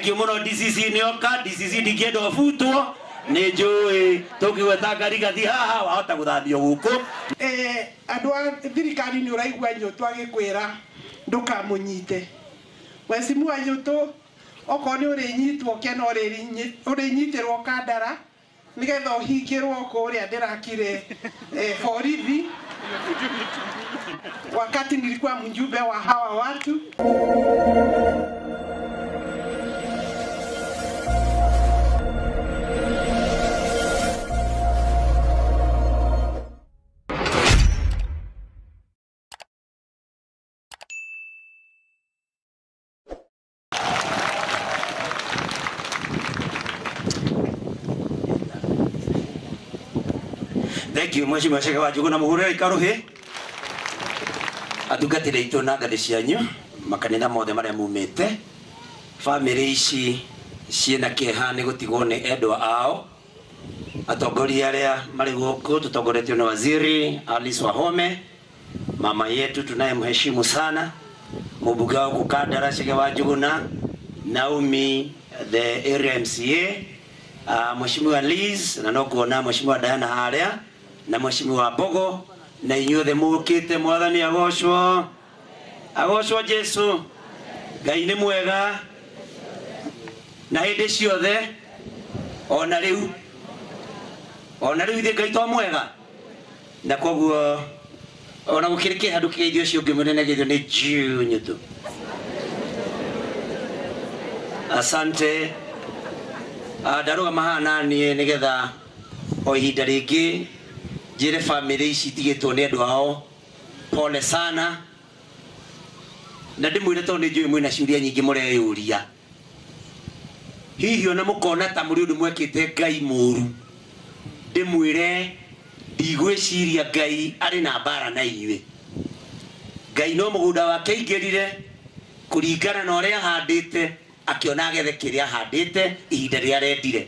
Thank you muno DCC nĩoka. DCC ndingĩenda ũbutwo nĩ njũĩ tũngĩgwetanga Rigathi haha wahota gũthamio gũkũ. Andũ a thirikari nĩ ũraigua Nyũtũ agĩkwĩra ndũkamũnyite. Mheshimiwa Nyũtũ, okorwo nĩ ũrĩnyitwo kena ũrĩnyitĩrwo Kandara nĩgetha ũhingĩrwo kũrĩa ndĩrakire borithi wakati nilikuwa mjumbe wa hawa watu. Thank you Mheshimiwa Chege wa Njuguna muhurire ikaruhi atungatĩri aitũ na ngathĩ cianyu makanitha mothe marĩa mumĩte. Bamĩrĩ ici ciĩna kĩeha nĩ gũtigwo nĩ endwa ao. Atongoria arĩa marĩ gũkũ tũtongoretio nĩ Waziri Alice Wahome, mama yetu tunayemheshimu sana, mbunge wa gũkũ Kandara Chege wa Njuguna, Naomi the area MCA, Mheshimiwa Liz na no kuona Mheshimiwa Diana harĩa na Mheshimiwa Mbogo na inyuothe mũkĩte. Mwathani agocwo, agocwo Jesu. Ngai nĩ mwega na hĩndĩ ciothe, ona rĩu, ona rĩu ithe Ngai to mwega. Na koguo ona gũkĩrĩ kĩeha ndũkĩgeithio ũcio ũngĩ mũnene geithio nĩ Nyũtũ. Asante. Ndarũgama haha naniĩ nĩgetha o ihinda rĩngĩ njĩre bamĩrĩ ici itigĩtwo nĩ andũ ao pole sana, na ndĩmwĩre tondũ nĩ njũĩ mwĩna ciũria nyingĩ mũreyũria, hihi ona mũkona ta mũrĩ ũndũ mwekĩte Ngai mũru. Ndĩmwĩre ndigwĩciria Ngai arĩ na mbara na inyuĩ. Ngai no mũgũnda wake aingĩrire kũringana na ũrĩa ahandĩte, akĩona agethe kĩrĩa ahandĩte ihinda rĩrĩa arendire.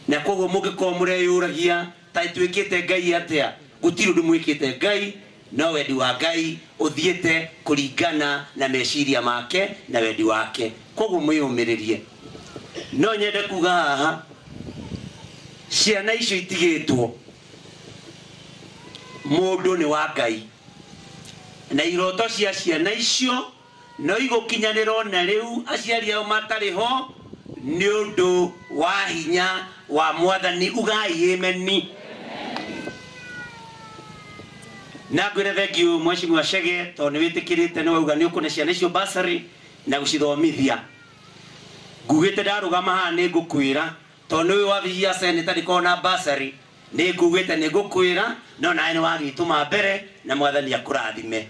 Na koguo mũngĩkorwo mũreyũragia ta ĩtuĩkĩte Ngai atĩa, gũtirĩ ũndũ mwĩkĩte Ngai, no wendi wa Ngai ũthiĩte kũringana na meciria make na wendi wake. Koguo mwĩyũmĩrĩrie. No nyende kuga haha ciana icio itigĩtwo mũndũ nĩ wa Ngai, na iroto cia ciana icio no igũkinyanĩrwo na rĩu aciari ao matarĩ ho nĩ ũndũ wa hinya wa Mwathani. Ugai ameni. Na ngwĩre thank you Mheshimiwa Chege tondũ nĩ wĩtĩkĩrĩte nĩ wauga nĩ ũkũne ciana icio bursary na gũcithomithia. Ngugĩte ndarũgama haha nĩ ngũkwĩra tondũ nĩ ũyũ wabici ya seneta ndĩkoragwo na bursary, nĩ ngugĩte nĩ ngũkwĩra, no nawe nĩ wagĩtũma mbere na Mwathani akũrathime.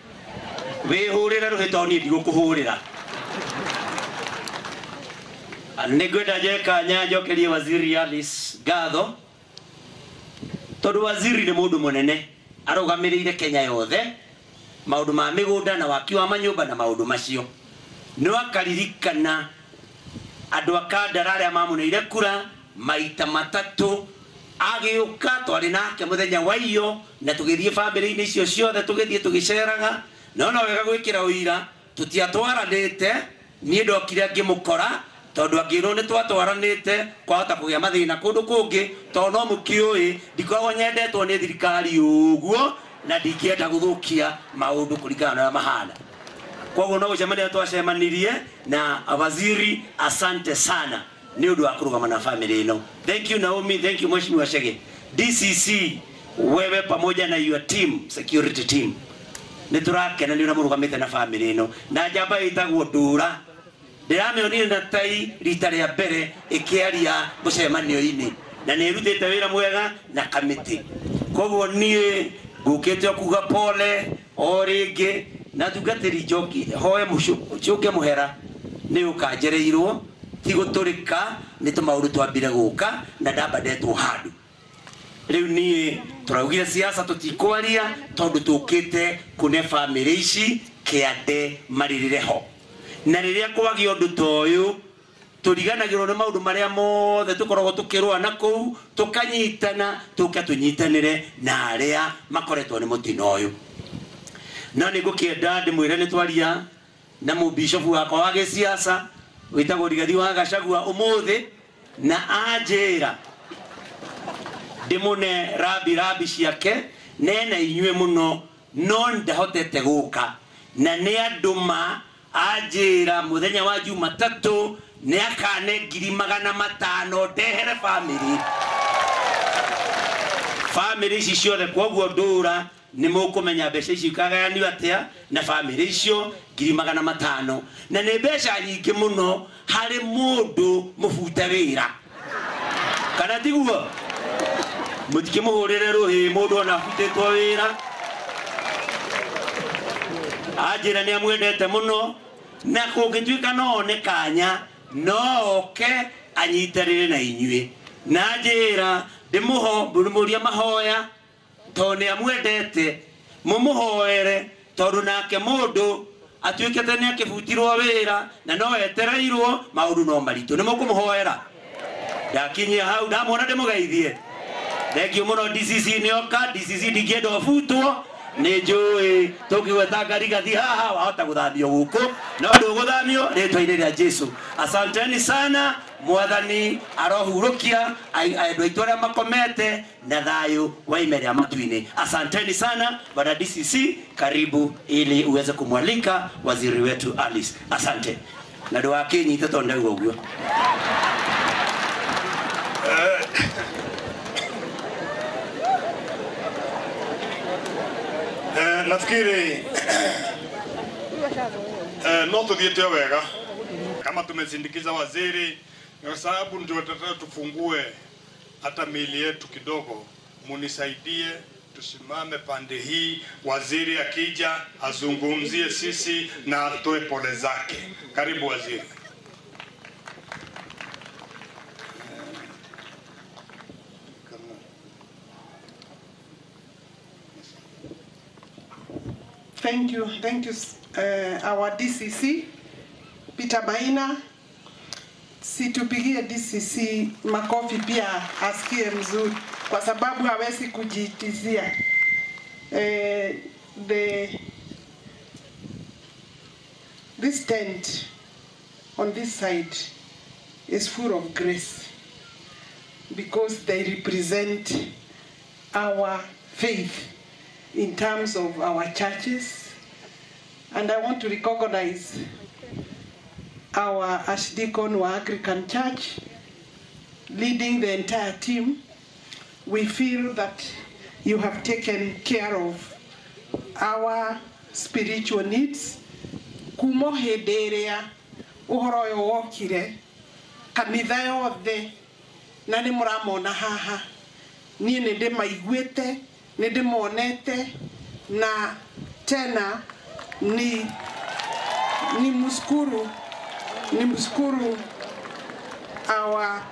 Wĩhũrĩre rũhĩ tondũ niĩ ndigũkũhũrĩra. Nĩ ngwenda njoe kanya njokerie Waziri Alice ngatho tondũ waziri nĩ mũndũ mũnene arũgamĩrĩire Kenya yothe maũndũ ma mĩgũnda na waki wa manyũmba na maũndũ macio. No akaririkana andũ a Kandara arĩa mamũneire kura maita matatũ, agĩũka twarĩ nake mũthenya wa iyo na tũgĩthiĩ bamĩrĩ-inĩ icio ciothe, tũgĩthiĩ tũgĩceraga. No no wega gwĩkĩra ũira tũtiatwaranĩte, niĩ ndokire ngĩmũkora tondũ angĩrwo nĩ twatwaranĩte kwahota kũgĩa mathĩna kũndũ kũngĩ, tondũ no mũkĩũĩ ndikoragwo nyendetwo nĩ thirikari ũguo na ndingĩenda gũthũkia maũndũ kũringana na ũrĩa mahana. Koguo no gũcemania twacemanirie na waziri, asante sana nĩ ũndũ wa kũrũgama na family ĩno. Thank you Naomi, thank you Mheshimiwa Chege. DCC, wewe pamoja na your team, security team, nĩ tũrakena nĩ ũrĩa mũrũgamĩte na family ĩno. Na njamba ĩtagwo Ndũra ndĩramĩonire na tai rita rĩa mbere ĩkĩaria mũcemanio-inĩ, na nĩ ĩrutĩte wĩra mwega na kamĩtĩ. Koguo niĩ ngũkĩte o kuga pole o rĩngĩ, na tungatĩri njoki hoe njoke mũhera nĩ ũkanjereirwo, ti gũtũrĩka nĩ tũmaũndũ twambire gũka na ndamba ndetwo handũ. Rĩu niĩ tũraugire siasa tũtikwaria tondũ tũkĩte kũne bamĩrĩ ici kĩande marĩrĩre ho. Na rĩrĩa kwagĩa ũndũ ta ũyũ tũriganagĩrwo nĩ maũndũ marĩa mothe tũkoragwo tũkĩrũa na kũu, tũkanyitana tũke tũnyitanĩre na arĩa makoretwo nĩ mũtino ũyũ. No nĩ ngũkĩenda ndĩmwĩre nĩ twaria na mũbishofu wakwa wa gĩciaca Wĩtagwo Rigathi wa Gachagua ũmũthĩ na anjĩra ndĩmũne rambi rambi ciake nena inyuĩ mũno no ndahotete gũka na nĩ andũma anjĩra mũthenya wa Jumatatũ nĩ akane 500,000 ndehere family family ici ciothe. Kwoguo ndũra nĩ mũkũmenya mbeca ici ikagayanio atĩa na family icio 500,000 na nĩ mbeca nyingĩ mũno harĩ mũndũ mũbute wĩra kana tiguo? Mũtikĩmũhũrĩre rũhĩ mũndũ ona abutĩtwo wĩra. Anjĩra nĩ amwendete mũno na kũngĩtuĩka no one kanya no oke anyitanĩre na inyuĩ na anjĩra ndĩmũria mahoya tondũ nĩ amwendete mũmũhoere tondũ nake mũndũ atuĩkĩte nĩ akĩbutirwo wĩra na no etereirwo maũndũ no maritũ. Nĩ mũkũmũhoera? Ndakinyia hau ndamwona ndĩmũgeithie. Thengio mũno DCC nĩoka. DCC ndingĩenda ũbutwo nĩ njũĩ tũngĩgwetanga Rigathi haha wahota gũthamio gũkũ no ndũgũthamio rĩtwa-inĩ rĩa Jesu. Asanteni sana. Mwathani arohurũkia andũ aitũ arĩa makomete na thayũ wa ime rĩa matu-inĩ. Asanteni sana bwana DCC, karibu ili uweze kumwalika waziri wetu Alice. Asante. Na ndũgakĩnyite tondũ ndauga ũguo. Nafikiri no tuthiĩte wega kama tumesindikiza waziri, kwa sababu ndio tutataka tufungue hata miili yetu kidogo. Munisaidie tusimame pande hii, waziri akija azungumzie sisi na atoe pole zake. Karibu waziri. Thank you, our DCC Peter Maina. Situpigie DCC makofi pia asikie mzuri kwa sababu hawezi kujiitizia. This tent on this side is full of grace because they represent our faith in terms of our churches. And I want to recognize our Archdeacon wa Anglican Church leading the entire team. We feel that you have taken care of our spiritual needs. Kumo hĩndĩ ĩrĩa ũhoro ũyũ wokire kanitha yothe na nĩ mũramona haha, niĩ nĩ ndĩmaiguĩte, nĩ ndĩmonete, na tena ni mshukuru our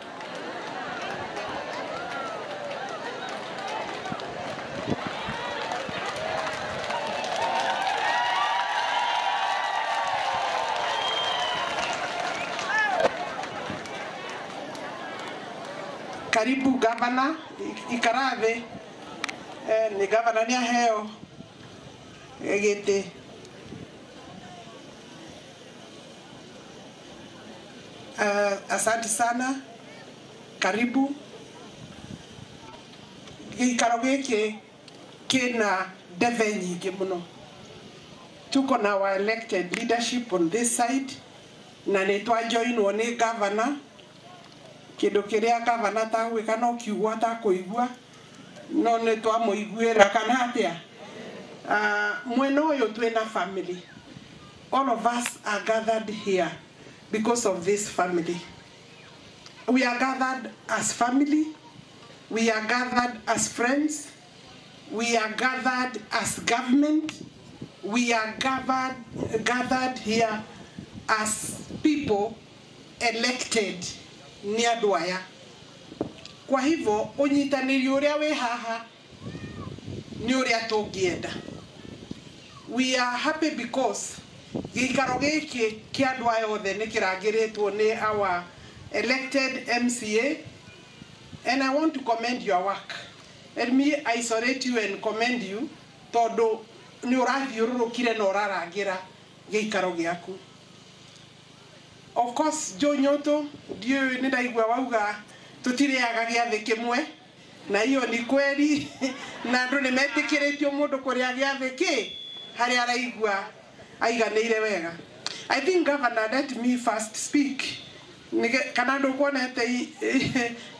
karibu governor Ikarathe. Ni governor ni aheo gĩtĩ. Asante sana, karibu. Gĩikaro gĩkĩ kĩna ndebe nyingĩ mũno. Tuko na our elected leadership on this side na nĩ twajoinwo nĩ governor. Kĩndũ kĩrĩa governor tagwĩka no kiugo atakũigua no nĩ twamũiguĩra kana atĩa. Mwena ũyũ twĩna family. All of us are gathered here because of this family. We are gathered as family, we are gathered as friends, we are gathered as government, we are gathered here as people elected nĩ andũ aya. Kwa hivyo ũnyitanĩri ũrĩa wĩ haha nĩ ũrĩa tũngĩenda. We are happy because gĩikaro gĩkĩ kĩa andũ aya othe nĩ kĩrangĩrĩtwo nĩ our elected MCA, and I want to commend your work. Let me isolate you and commend you tondũ nĩ ũrathiũrũrũkire na ũrarangĩra gĩikaro gĩaku. Of course Joe Nyoto ndiũĩ nĩ ndaigua wauga tũtirĩaga gĩathĩ kĩmwe, na hiyo ni kweli na andũ nĩ metĩkĩrĩtio mũndũ kũrĩa gĩathĩ kĩ harĩa araigua aiganĩire wega. I think governor, let me first speak. Kana ndũkuonete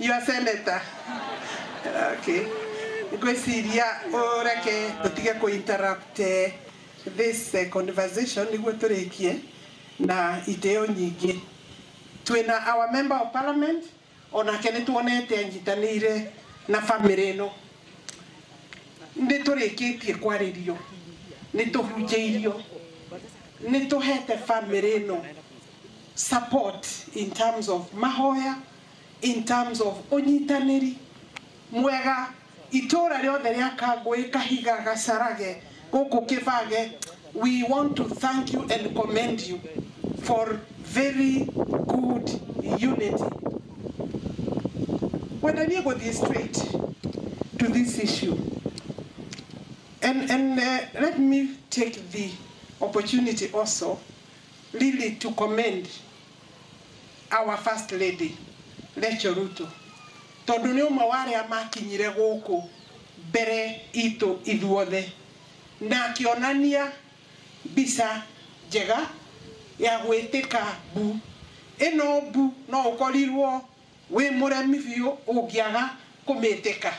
your senator. Okay. Ngwĩciria ũreke tũtige kũ interrupt this conversation nĩguo tũrĩkie na itĩo nyingĩ. Twĩna our member of parliament onake nĩ tuonete anyitanĩire na family ĩno. Nĩ tũrĩkĩtie kwarĩrio, nĩ tũhunjĩirio, nĩ tũhete family ĩno support in terms of mahoya, in terms of ũnyitanĩri mwega. Itũra rĩothe rĩa Kangũĩ, Kahiga, Gacarage, gũkũ Kĩbage, we want to thank you and commend you for very good unity. When I go straight to this issue, and let me take the opportunity also really to commend our First Lady, Rachel Ruto. Tondu nĩ ũmwe wa arĩa makinyire gũkũ mbere itũ ithuothe na akĩonania mbica njega ya gwĩtĩka mbu. Ĩno mbu no ũkorirwo wĩ mũremi biũ ũngĩaga kũmĩtĩka.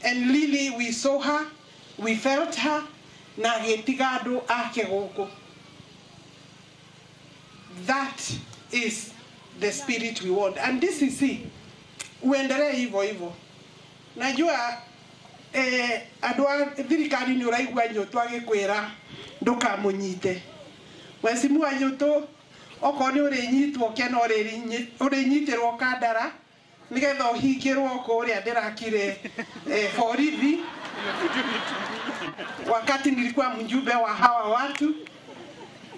And really we saw her, we felt her, na agĩtiga andũ ake gũkũ. That is the spirit we want. And this is it. Uendelee hivyo hivyo. Najua andũ a thirikari nĩ ũraigua Nyũtũ agĩkwĩra ndũkamũnyite. Mheshimiwa Nyũtũ, okorwo nĩ ũrĩnyitwo kena ũrĩnyitĩrwo kandara nĩgetha ũhingĩrwo kũrĩa ndĩrakire borithi wakati nilikuwa mjumbe wa hawa watu.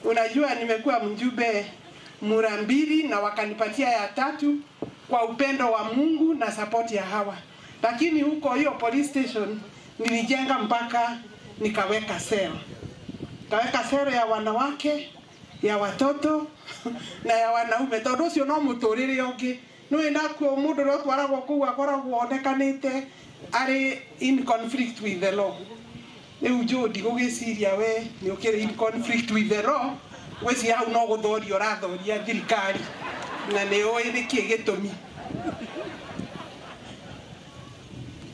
Unajua nimekuwa mjumbe mara mbili na wakanipatia ya tatu kwa upendo wa Mungu na support ya hawa. Lakini huko hiyo police station nilijenga mpaka nikaweka cell. Kaweka cell ya wanawake, ya watoto na ya wanaume. Tondu ucio no muturire ungi. Nĩ nakuo mundu ũrĩa ũtwaragwo kũu akoragwo onekanĩte arĩ in conflict with the law. Rĩu Joe ndigũgĩciria we nĩ ũkĩrĩ in conflict with the law, gwĩciria hau no gũthoria ũrathoria thirikari na nĩ ũĩ nĩkĩ gĩtũmi.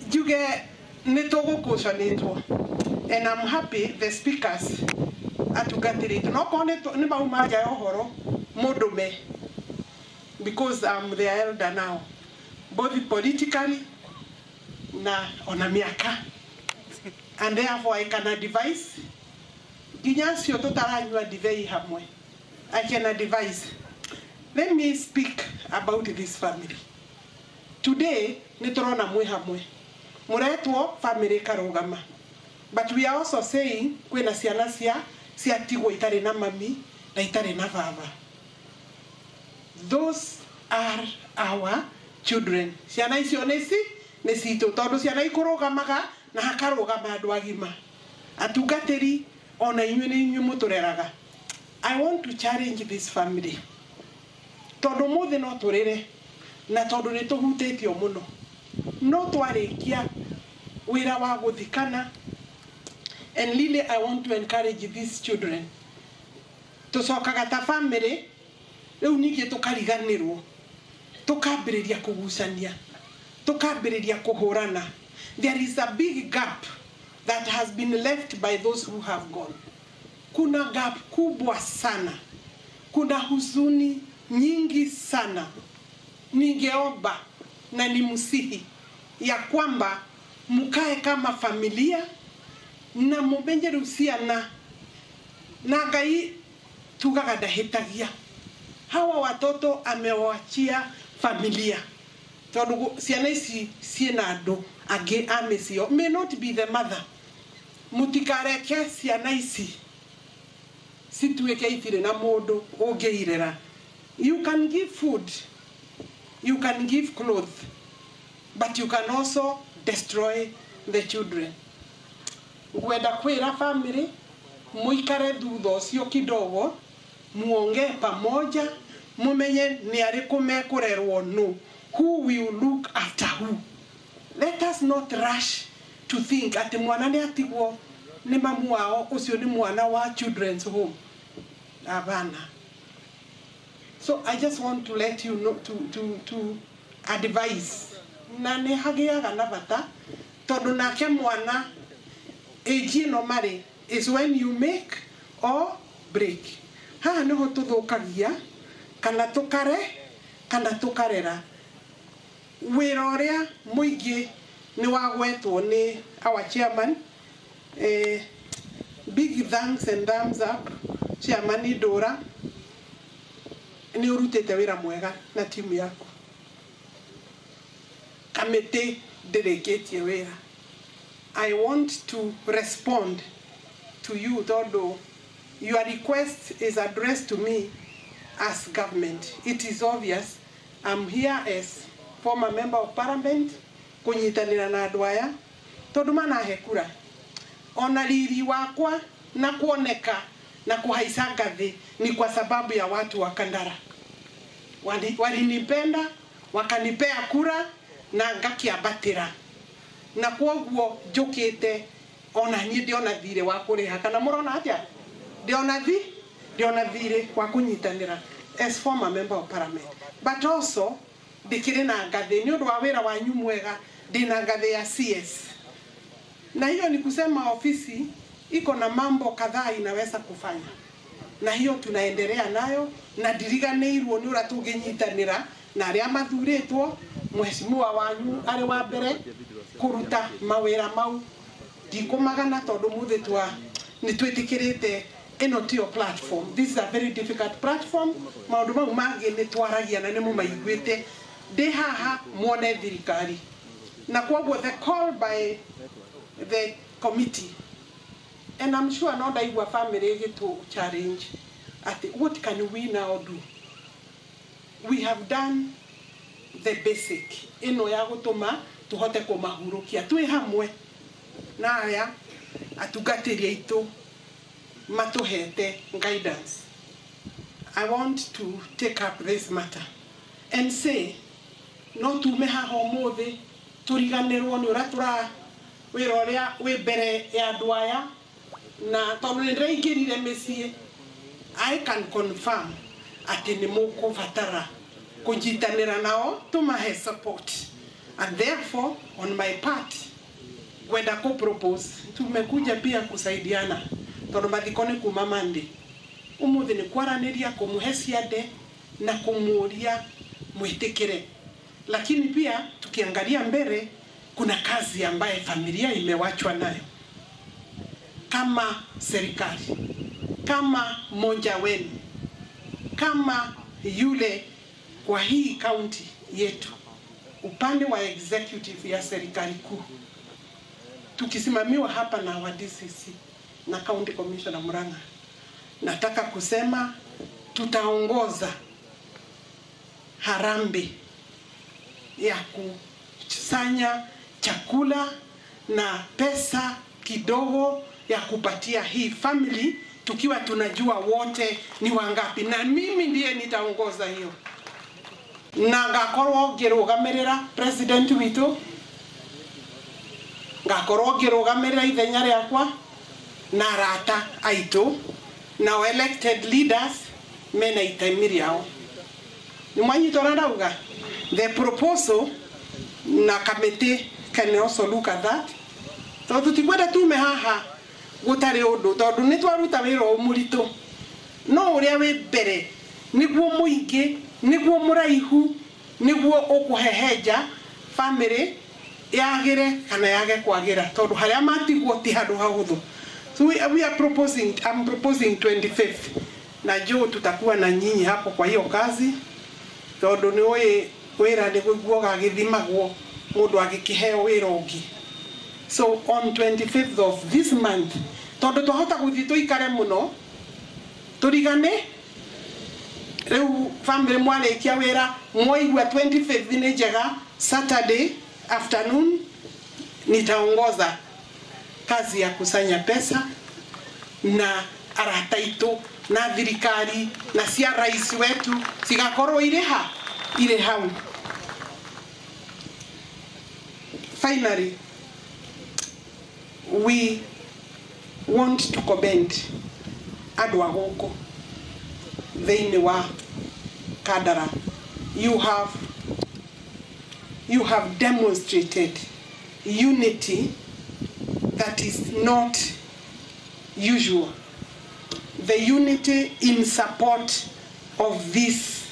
Njuge nĩ tũgũkũcanĩtwo, and I'm happy the speakers atungatĩrĩtwo no korwo nĩ mauma nja ya ũhoro mũndũme, because I'm the elder now, both politically na ona miaka, and therefore I can advise nginya acio tũtaranyua ndibei hamwe. I can advise. Let me speak about this family today. Nĩ tũrona mwĩ hamwe mũretwo family karũgama, but we are also saying kwĩna ciana cia ciatigwo itarĩ na mami na itarĩ na baba. Those are our children. Ciana icio nĩ citũ, tondũ ciana ikũrũgamaga na hakarũgama andũ agima. Atungatĩri ona inyuĩ nĩ inyuĩ mũtũreraga. I want to challenge this family, tondũ mũthĩ no tũrĩre na tondũ nĩ tũhutĩtio mũno. No twarĩkia wĩra wa gũthikana, and really I want to encourage these children. Tũcokaga ta family rĩu ningĩ tũkariganĩrwo, tũkambĩrĩria kũgucania, tũkambĩrĩria kũhũrana. There is a big gap that has been left by those who have gone. Kuna gap kubwa sana, kuna huzuni nyingi sana. Ningeomba na nimsihi ya kwamba mukae kama familia na mumenye rĩu ciana na Ngai tugaga ndahĩtagia. Hawa watoto amewachia familia, tondu ciana ici ciĩna andũ angĩ a mĩciĩ, may not be the mother. Mũtikareke ciana ici cituĩke itirĩ na mũndũ ũngĩirera. You can give food, you can give clothes, but you can also destroy the children. Ngwenda kwĩra family muikare thutha ũcio kidogo, muongee pamoja, Mumenye nĩ arĩkũ mekũrerwo no. Who will look after who? Let us not rush to think atĩ mwana nĩ atigwo nĩ mamu wao, ũcio nĩ mwana wa children's home. Hapana. So I just want to let you know, to advise. Na nĩ hagĩaga na bata tondũ nake mwana age ĩno marĩ is when you make or break. Haha nĩho tũthũkagia kana tũkare kana tũkarera. Wĩra ũrĩa mũingĩ nĩ wagwetwo nĩ our chairman. Big thanks and thumbs up chairman Ndũra, nĩ ũrutĩte wĩra mwega na timu yaku. Kamĩtĩ ndĩrĩkĩtie wĩra. I want to respond to you tondũ your request is addressed to me as government. It is obvious I'm here as former member of parliament kunyitanĩra na andũ aya tondũ manahe kura. Ona riri wakwa na kuoneka na kuhaica ngathĩ ni kwa sababu ya watu wa Kandara. Walinipenda, wakanipea kura na ngakiambatĩra. Na kwoguo njũkĩte ona niĩ ndĩona thirĩ wa kũrĩha, kana mũrona atĩa? Ndĩona thirĩ wa kũnyitanĩra as former member of parliament. But also ndĩkĩrĩ na ngathĩ nĩ ũndũ wa wĩra wanyu mwega, ndĩna ngathĩ ya CS. Na hiyo ni kusema ofisi iko na mambo kadhaa inaweza kufanya. Na hiyo tunaendelea nayo na ndiriganĩirwo nĩ ũrĩa tũngĩnyitanĩra na arĩa mathurĩtwo, mheshimiwa wanyu arĩ wa mbere kũruta mawĩra mau. Ndikũmagana tondũ mũthĩ twa nĩ twĩtĩkĩrĩte ĩno tiyo platform. This is a very difficult platform. Maũndũ mau mangĩ nĩ twaragia na nĩ mũmaiguĩte. Ndĩ haha muone thirikari. Na kwoguo the call by the committee, and I'm sure no ndaigua family ĩgĩtũ challenge atĩ what can we now do? We have done the basic ĩno ya gũtũma tũhote kũmahurũkia twĩ hamwe na aya atungatĩri aitũ matũhete guidance. I want to take up this matter and say no tume haha ũmũthĩ tũriganĩrwo nĩ ũrĩa tũra wĩra ũrĩa wĩ mbere ya andũ aya, na tondũ nĩ ndĩraingĩrire mĩciĩ, I can confirm atĩ nĩ mũkũbatara kũnyitanĩra nao tũmahe support. And therefore on my part kwenda kũ propose tumekuja pia kusaidiana tondũ mathiko nĩ kuma Monday. Ũmũthĩ nĩ kwaranĩria, kũmũhe ciande na kũmũria mwĩtĩkĩre, lakini pia tukiangalia mbele kuna kazi ambaye familia imewachwa nayo. Kama serikali, kama mmoja wenu, kama yule kwa hii county yetu, upande wa executive ya serikali kuu, tukisimamiwa hapa na wa DCC na County Commissioner Murang'a, nataka kusema tutaongoza harambee ya kusanya chakula na pesa kidogo ya kupatia hii family, tukiwa tunajua wote ni wangapi, na mimi ndiye nitaongoza hiyo. Na ngakorwo ngĩrũgamĩrĩra president witũ, ngakorwo ngĩrũgamĩrĩra ithenya rĩakwa na arata aitũ na elected leaders mena itemi rĩao. Nĩ mwanyita ũrĩa ndauga? The proposal na committee can also look at that, tondũ tikwenda tume haha gũtarĩ ũndũ, tondũ nĩ twaruta wĩra ũyũ mũritũ, no ũrĩa wĩ mbere nĩguo mũingĩ, nĩguo mũraihu, nĩguo ũkũhehenja family yagĩre kana yage kwagĩra, tondũ harĩa matigwo ti handũ hahũthũ. So we are proposing, I'm proposing 25th, na Joe tutakuwa na nyinyi hapo kwa hiyo kazi, tondũ nĩ ũĩ wĩra nĩ guo gagĩthimagwo mũndũ agĩkĩheo wĩra ũngĩ. So on 25th of this month, tondũ twahota gũthiĩ tũikare mũno tũrigane, rĩu family mwarĩkia wĩra mwaigua 25th nĩ njega, Saturday afternoon nitaongoza kazi ya kusanya pesa na arata aitũ na thirikari na cia rais wetu cigakorwo irĩ ha irĩ hau. Finally, we want to commend andũ a gũkũ thĩinĩ wa Kandara. You have demonstrated unity that is not usual. The unity in support of this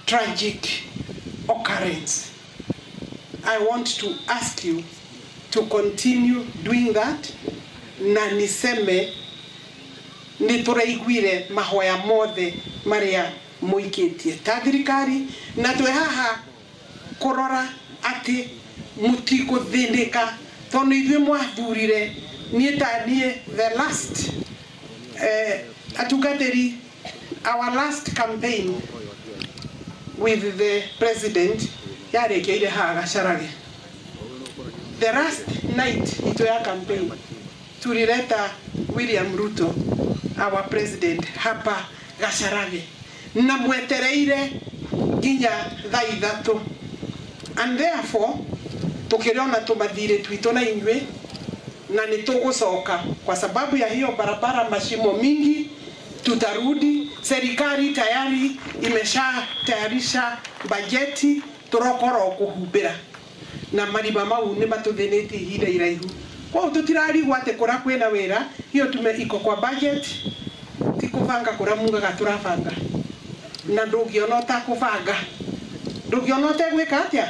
tragic occurrence. I want to ask you to continue doing that, na niseme nĩ tũraiguire mahoya mothe marĩa mũikĩtie ta thirikari, na twĩ haha kũrora atĩ mũtigũthĩnĩka tondũ ithuĩ mwathurire niĩ ta niĩ the last atungatĩri, our last campaign with the president yarĩkĩire haha Gacharage. The last night itũ ya campaign tulileta William Ruto our president hapa Gacharage na mwetereire nginya thaa 3, and therefore tukiriona tumathire twitũ na inyuĩ na nĩ tũgũcoka kwa sababu ya hiyo barabara mashimo mingi. Tutarudi. Serikali tayari imeshatayarisha bajeti tũrokorwo kũhumbĩra na marima mau nĩ matũthĩnĩtie ihinda iraihu. Koguo tũtirarigwo atĩ kũrĩa kwĩna wĩra hiyo tume iko kwa budget, ti kũbanga kũrĩa mugaga tũrabanga, na ndũngĩona ũtakũbanga, ndũngĩona ũtegwĩka atĩa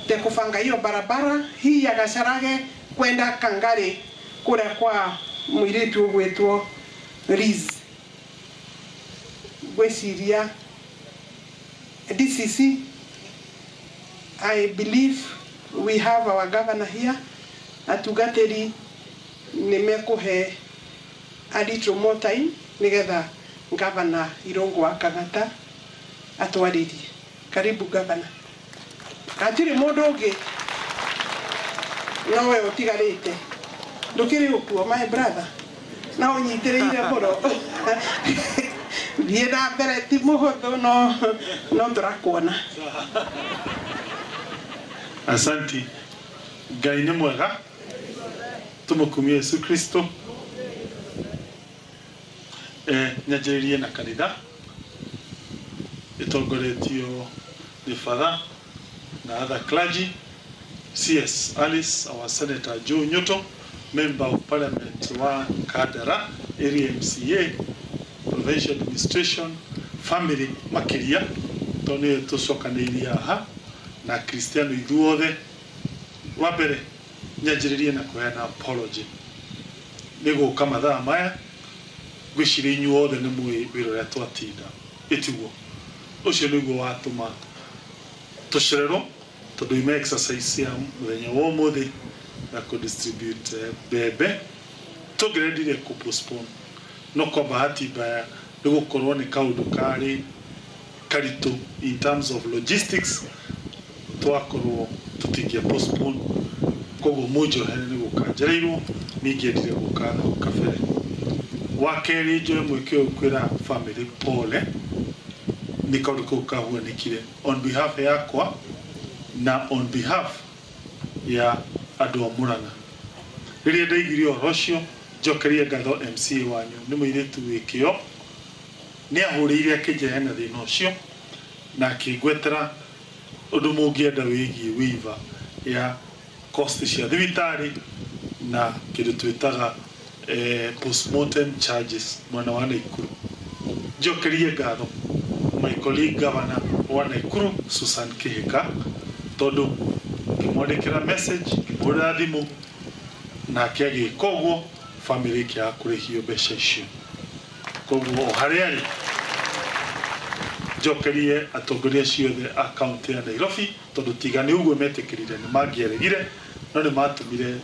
tekũbanga hiyo barabara hii ya Gacharage kwenda Kangari kũrĩa kwa mũirĩtu ũgwĩtwo Liz. Ngwĩciria DCC, I believe we have our governor here. Atungatĩri nĩ mekũhe a little more time nĩgetha governor Irũngũ wa Kang'ata atwarĩrie. Karibu governor. Hatirĩ mũndũ ũngĩ nowe ũtigarĩte. Ndũkĩrĩ ũkuo my brother, no ũnyitĩrĩire mũno. Thiĩ na mbere, ti mũhũthũ no tũrakuona. Asanti. Ngai nĩ mwega, tũmũkumie Yesu Kristo. Nyanjĩrĩrie na kanitha ĩtongoretio nĩ Father na other clergy, CS Alice, our Senator Joe Nyoto, Member of Parliament wa Kandara, Area MCA, Provincial Administration, family makĩria tondũ nĩyo tũcokanĩirie haha na Kristiano ithuothe. Wa mbere nyanjĩrĩrie na kũheana apology nĩ gũka mathaa maya. Ngwĩciria inyuothe nĩ mũĩ wĩra ũrĩa twatinda, ĩtiguo ũcio nĩguo watũma tũcererwo tondũ ime exercise ya mũthenya wa ũmũthĩ na kũ-distribute mbembe tũngĩrendire kũ-postpone, no kwa bahati mbaya nĩ gũkorwo nĩ kaũndũ karĩ karitũ in terms of logistics twakorwo tũtingĩa postpone. Koguo mũnjohere nĩ gũka njereirwo, ningĩendire gũka hau kabere. Wa kerĩ njoe mweke ũyũ kwĩra family pole nĩ kaũndũ kau kahuanĩkire on behalf yakwa na on behalf ya andũ a Murang'a. Rĩrĩa ndaiguire ũhoro ũcio njokerie ngatho MCA wanyu, nĩ mũirĩtu wĩ kĩo, nĩ ahũrĩire akĩnjehe na thĩna ũcio na akĩngwetera ũndũ mũngĩenda wĩgiĩ waiver ya cost cia thibitarĩ na kĩndũ twĩtaga postmortem charges mwena wa Naikuru. Njokerie ngatho my colleague governor wa Naikuru Susan Kihika tondũ ngĩmwandĩkĩra message, ngĩmũhũrĩra thimũ nake agĩka ũguo, family ĩkĩaga kũrĩhio mbeca icio. Koguo o harĩa arĩ njokerie atongoria ciothe a kaunti ya Nairobi tondũ tiga nĩ ũguo metĩkĩrire nĩ mangĩaregire, no nĩ matũmire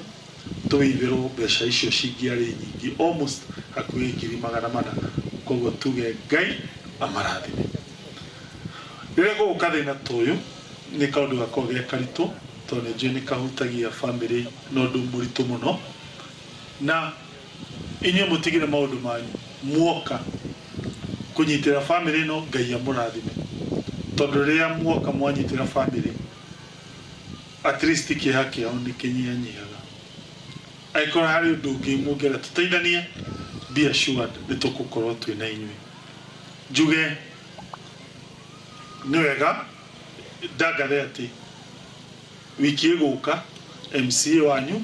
tũithĩrwo mbeca icio cingĩarĩ nyingĩ almost hakuhĩ 400,000. Koguo tuge Ngai amarathime. Rĩrĩa gũgũka thĩna ta ũyũ nĩ kaũndũ gakoragwo ge karitũ tondũ nĩ njũĩ nĩ kahutagia family na ũndũ mũritũ mũno, na inyuĩ mũtigire maũndũ manyu. Muoka kunyitira family no Ngai amurathime tondu riria muoka mwanyitira family at least kieha kiao ni kinyihanyihaga. Angĩkorwo harĩ ũndũ ũngĩ mũngĩenda tũteithanie, be assured nĩ tũgũkorwo twĩ na inyuĩ. Njuge nĩ wega ndangathe atĩ wiki ĩgũka MCA wanyu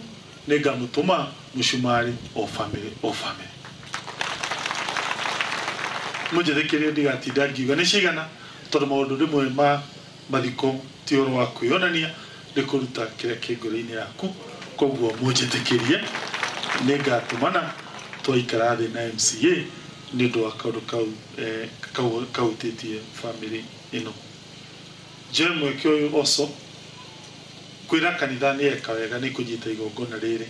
nĩ ngamũtũma mũcumarĩ o family o family. Mũnjĩtĩkĩrie ndigatinda ngiuga nĩ cigana tondũ maũndũ rĩmwe ma mathiko ti ũhoro wa kwĩyonania, nĩ kũruta kĩrĩa kĩ ngoro-inĩ yaku. Koguo mũnjĩtĩkĩrie nĩ ngatũmana twaikara thĩ na MCA nĩ ũndũ wa kaũndũ kau kahutĩtie family ĩno. Njoe mweke ũyũ also kwĩra kanitha nĩ eka wega nĩ kũnyita igongona rĩrĩ.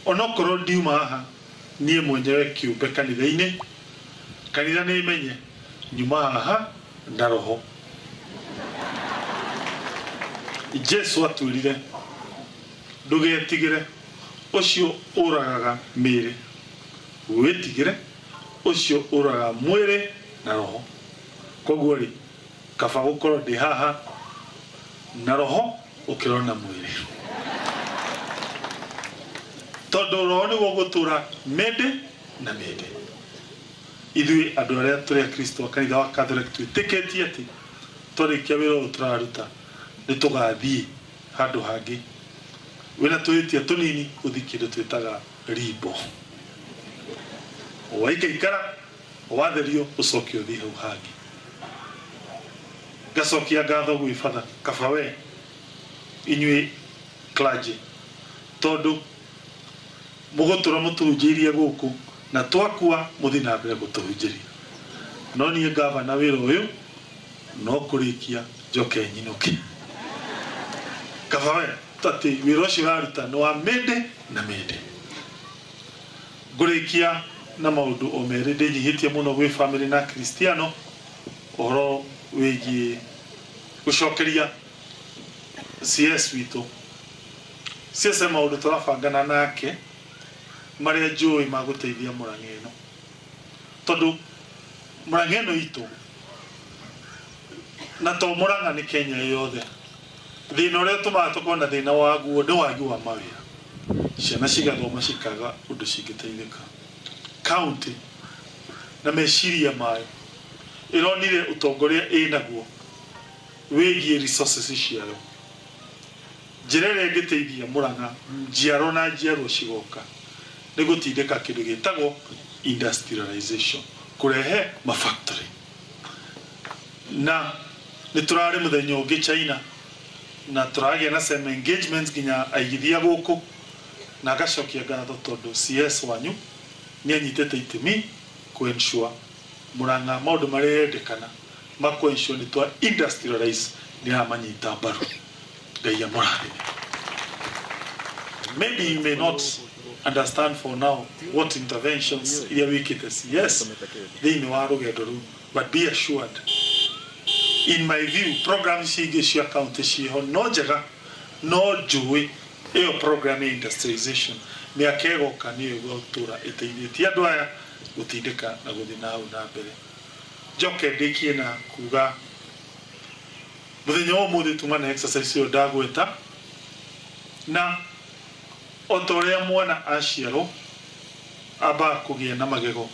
Onokorwo ndiuma haha niĩ mwenyewe kĩũmbe kanitha-inĩ, kanitha nĩ ĩmenye nyuma haha na roho. Jesu atwĩrire ndũgetigĩre ũcio ũragaga mĩĩrĩ, wĩtigĩre ũcio ũragaga mwĩrĩ na roho. Koguo rĩ, kaba gũkorwo ndĩ haha na roho ũkĩrona mwĩrĩ, tondũ roho nĩguo ũgũtũra mĩndĩ na mĩndĩ. Ithuĩ andũ arĩa tũrĩ a Kristo a kanitha wa Catholic twĩtĩkĩtie atĩ twarĩkia wĩra ũyũ tũraruta nĩ tũgathiĩ handũ hangĩ wĩna tũhĩtia tũnini ũthiĩ kĩndũ twĩtaga rimbo, waikaikara watherio ũcoke ũthiĩ hau hangĩ. Ngacokia ngatho gwĩ batha kaba we inyuĩ clergy, tondũ mũgũtũra mũtũhunjĩirie gũkũ na twakua mũthiĩ na mbere gũtũhunjĩria. No niĩ ngavana wĩra ũyũ no kũrĩkia njoke nyinũke. Kaba we atĩ wĩra ũcio ũraruta nĩ wa mĩndĩ na mĩndĩ. Ngũrĩkia na maũndũ o merĩ ndĩnyihĩtie mũno gwĩ family na Kristiano ũhoro wĩgiĩ gũcokeria CS witũ. CS e maũndũ tũrabangana nake marĩa njũĩ magũteithia Murang'a ĩno, tondũ Murang'a ĩno itũ na to Murang'a nĩ Kenya yothe, thĩna ũrĩa ũtũmaga tũkorwo na thĩna waguo nĩ wagi wa mawĩra. Ciana cigathoma cikaga ũndũ cingĩteithĩka. County na meciria mayo ĩronire ũtongoria ĩnaguo wĩgiĩ resources ciayo. Njĩra ĩrĩa ĩngĩteithia Murang'a njiaro na njiarwo cigoka nĩ gũtindĩka kĩndũ gĩtagwo industrialization, kũrehe mafactory. Na nĩ tũrarĩ mũthenya ũngĩ China na tũragĩa na same engagements nginya aigithia gũkũ, na ngacokia ngatho tondũ CS wanyu nĩ anyitĩte itemi kũ ensure Murang'a maũndũ marĩa yendekana ma kũ ensure nĩ twa industrialize nĩ aramanyita mbaru. Ngai amũrathime. Maybe you may not understand for now what interventions iria wĩkĩte CS thĩinĩ wa rũgendo rũu, but be assured in my view programs cingĩ cia county ciĩho no njega, no njũĩ ĩyo program ya industrialization mĩaka ĩgoka nĩyo ĩgũtũra ĩteithĩtie andũ aya gũtindĩka na gũthiĩ na hau na mbere. Njoke ndĩkie na kuga mũthenya wa ũmũthĩ tuma na exercise ĩyo ndagweta, na o ta ũrĩa mwana aciarwo ambaga kũgĩa na magego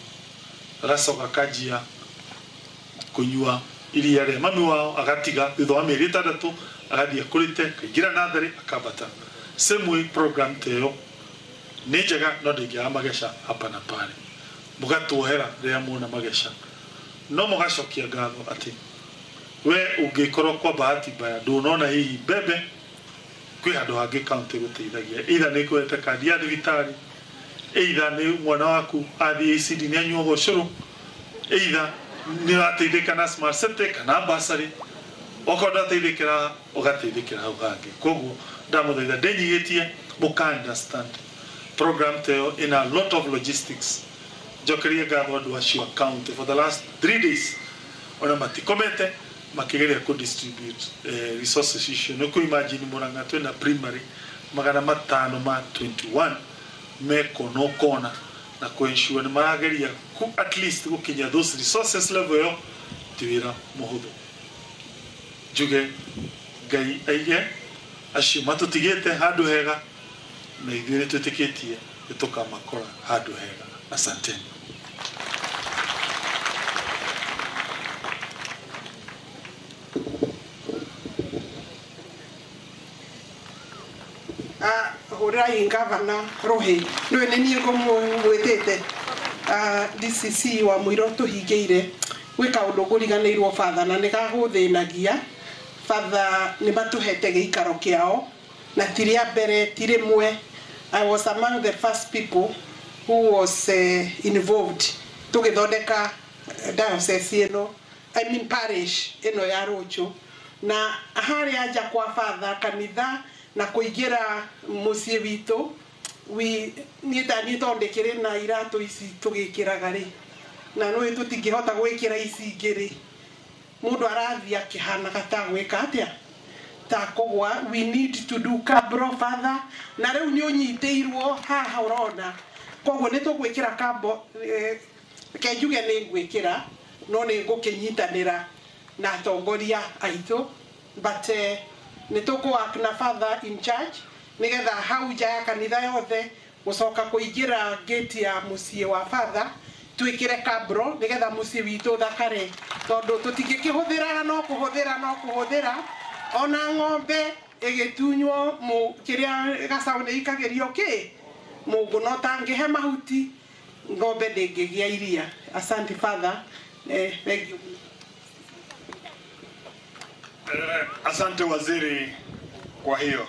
agacoka akanjia kũnyua iria rĩa mami wao, agatiga thutha wa mĩeri 6 agathiĩ akũrĩte akaingĩra natharĩ akambata. Same way program ta ĩyo nĩ njega no ndĩngĩaga mageca hapa na pale. Mũgatuohera rĩrĩa muona mageca, no mũgacokia ngatho atĩ we ũngĩkorwo kwa bahati mbaya ndũnona hihi mbembe, kwĩ handũ hangĩ county gũteithagia, either nĩ kũhete kandi ya thibitarĩ, either nĩ mwana waku athiĩ ECD nĩ anyuaga ũcũrũ, either nĩ ũrateithĩka na smart city kana bursary, okorwo ndũrateithĩkĩra ũgateithĩkĩra hau hangĩ. Koguo ndamũthaitha ndĩnyihĩtie mũka understand program ta ĩyo ĩna a lot of logistics. Njokerie ngatho andũ acio a county for the last 3 days ona matikomete makigeria ku distribute resources icio. Nĩ kũ imagine Murang'a twĩna primary 521 me kona o kona na kũ-ensure nĩ marageria at least gũkinya those resources level ĩyo ti wĩra mũhũthũ. Njuge Ngai aige acio matũtigĩte handũ hega na ithuĩ nĩ twĩtĩkĩtie nĩ tũkamakora handũ hega. Asanteni. Hũrĩrai ngavana rũhĩ nĩwe nĩ niĩ ngũmwĩtĩte DCC wa mũiro tũhingĩire gwĩ kaũndũ ngũriganĩirwo batha na nĩ gagũthĩnagia batha nĩ matũhete gĩikaro kĩao na ti rĩa mbere ti rĩmwe. I was among the first people who was involved tũgĩthondeka diocese ĩno, I mean parish ĩno ya Rũchũ, na harĩa nja kwa batha kanitha na kũingĩra mũciĩ witũ niĩ ta niĩ tondũ ndĩkĩrĩ na iratũ ici tũgĩkĩraga rĩ na nĩ tũtingĩhota gwĩkĩra ici ingĩ rĩ mũndũ arathiĩ akĩhanaga ta gwĩka atĩa ta kũgwa. We need to do cabro father na rĩu nĩ ũnyitĩirwo haha ũrona koguo nĩ tũgwĩkĩra kambo reke njuge nĩ ngwĩkĩra no nĩ ngũkĩnyitanĩra na atongoria aitũ but nĩ tũkũ-work na father in charge nĩgetha hau nja ya kanitha yothe gũcoka kũingĩra gate ya mũciĩ wa father twĩkĩre kabro nĩgetha mũciĩ witũ ũthakare tondũ tũtingĩkĩhũthĩra no kũhũthĩra no kũhũthĩra ona ng'ombe ĩgĩtunywo kĩrĩa gacaũ nĩ ikagĩrio kĩ mũngũ no tangĩhe mahuti ng'ombe ndĩngĩgĩa iria. Asante father. Thank you. Asante waziri kwa hiyo.